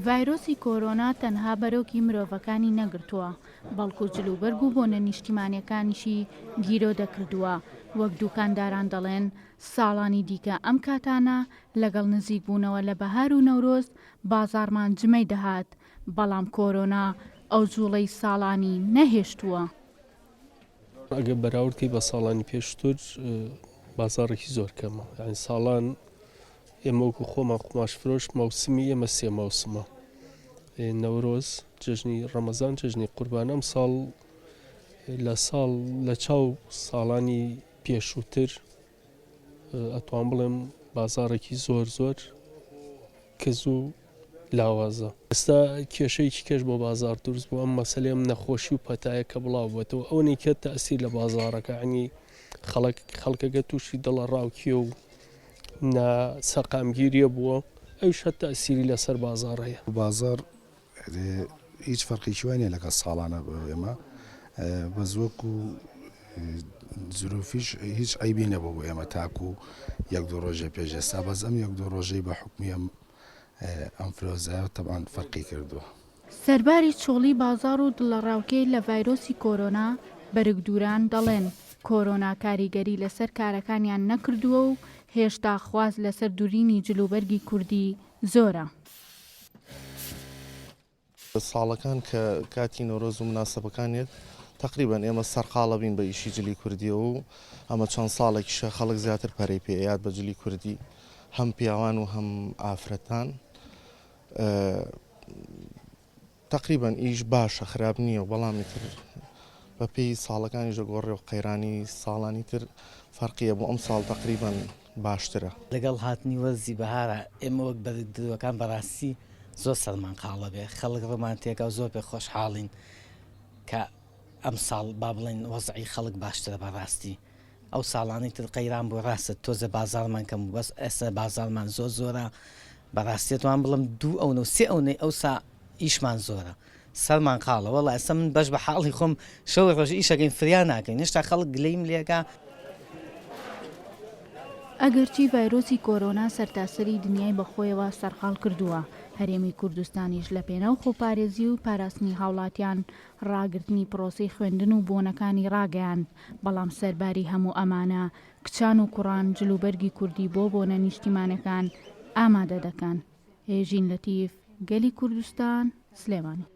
ڤایرۆسی کۆرۆنا تەنها بەرۆکی مرۆڤەکانی نەگرتووە، بەڵکو جلوبەرگ و بۆنە نیشتیمانیەکانیشی گیرۆدە کردووە، وەک دوکانداران دەڵێن ساڵانی دیکە ئەم کاتانە لەگەڵ نزیکبوونەوە لە بەهار و نەورۆز بازاڕمان جمەی دەهات، بەڵام کۆرۆنا ئەو جوڵەی ساڵانی نەهێشتووە. ئەگەر بەراورد کەی بە ساڵانی پێشتر بازاڕێکی زۆر کەمە یانی ساڵان ئێمە وەکو خۆمان قوماش فرۆش مەوسمی ئێمە سێ مەوسمە نەورۆز جەژنی ڕەمەزان جەژنی قوربان ئەم ساڵ لە ساڵ لە چاو ساڵانی پێشووتر ئەتوان بڵێم بازاڕێکی زۆر زۆر کز و لاوازە. ئێستا کێشەیەکی کەش بۆ بازاڕ دروست بوو ئەم مەسەلەی ئەم نەخۆشی و پەتایە کە بڵاو بووەتەوە ئەوەنەی کە تەئسیر لە بازاڕەکە عنی خەڵک خەڵکەکە تووشی دڵەڕاوکێ و نا سەقامگیریە بووە ئەویش هەر تەئسیری لەسەر بازاڕ هەیە. بازاڕ هیچ فەرقێکی وای نیە لەگەڵ ساڵانە بۆ ئێمە بەس وەکو زروفیش هیچ عەیبی نەبوو بۆ ئێمە تاکو یەک دوو ڕۆژێ پێش ئێستا بەس ئەم یەک دوو ڕۆژەی بە حوکمی ئەم ئەنفلۆزا تەبعەن فەرقی کردووە. سەرباری چۆڵی بازاڕ و دڵەڕاوکێ لە ڤایرۆسی کۆرۆنا، بەرگدووران دەڵێن، کۆرۆنا کاریگەری لەسەر کارەکانیان نەکردووە و هێشتا خواست لەسەر دورینی جلوبەرگی کوردی زۆرە. ساڵەکان کە کاتی نەورۆز و مناسەبەکان یەت تەقریبەن ئێمە سەرقاڵە بین بە ئیشی جلی کوردیەوە و ئەمە چەند ساڵێکیشە خەڵک زیاتر پەرەی پێ ئەیات بە جلی کوردی هەم پیاوان و هەم ئافرەتان تەقریبەن ئیش باشە خراپ نییە و بەڵام ئیتر بە پێی ساڵەکانیش دەگۆڕێ و قەیرانی ساڵانی تر فەرقیە بۆ ئەم ساڵ تەقریبەن باشترە. لەگەڵ هاتنی وەرزی بەهارا ئێمە وەک بەرگدروەکان بەڕاستی زۆر سەرمان قاڵە بێ خەڵک ڕوومان تێکا و زۆر پێ خۆشحاڵین کە ئەمساڵ با بڵێین وەزعی خەڵک باشترە بەڕاستی ئەو ساڵانەی تر قەیران بوو ڕاستە تۆزێ بازاڕمان کەم بوو بەس ئێستا بازاڕمان زۆر زۆرە بەڕاستی ئەتوانم بڵێم دوو ئەونە و سێ ئەونەی ئەوسا ئیشمان زۆرە سەرمان قاڵە وەڵا ئێستا من بەش بە حاڵی خۆم شەو ڕۆژ ئیشەکەین فریا ناکەین هێشتا خەڵک گلەیم لێکا. ئەگەرچی ڤایرۆسی کۆرۆنا سەرتاسەری دنیای بەخۆیەوە سەرقاڵ کردووە، هەرێمی کوردستانیش لەپێناو خۆپارێزی و پاراستنی هاوڵاتیان ڕاگرتنی پڕۆسەی خوێندن و بۆنەکانی ڕاگەیاند، بەڵام سەرباری هەموو ئەمانە کچان و کوڕان جلوبەرگی کوردی بۆ بۆنە نیشتیمانەکان ئامادە دەکەن. هێژین لەتیف، گەلی کوردستان، سلێمانی.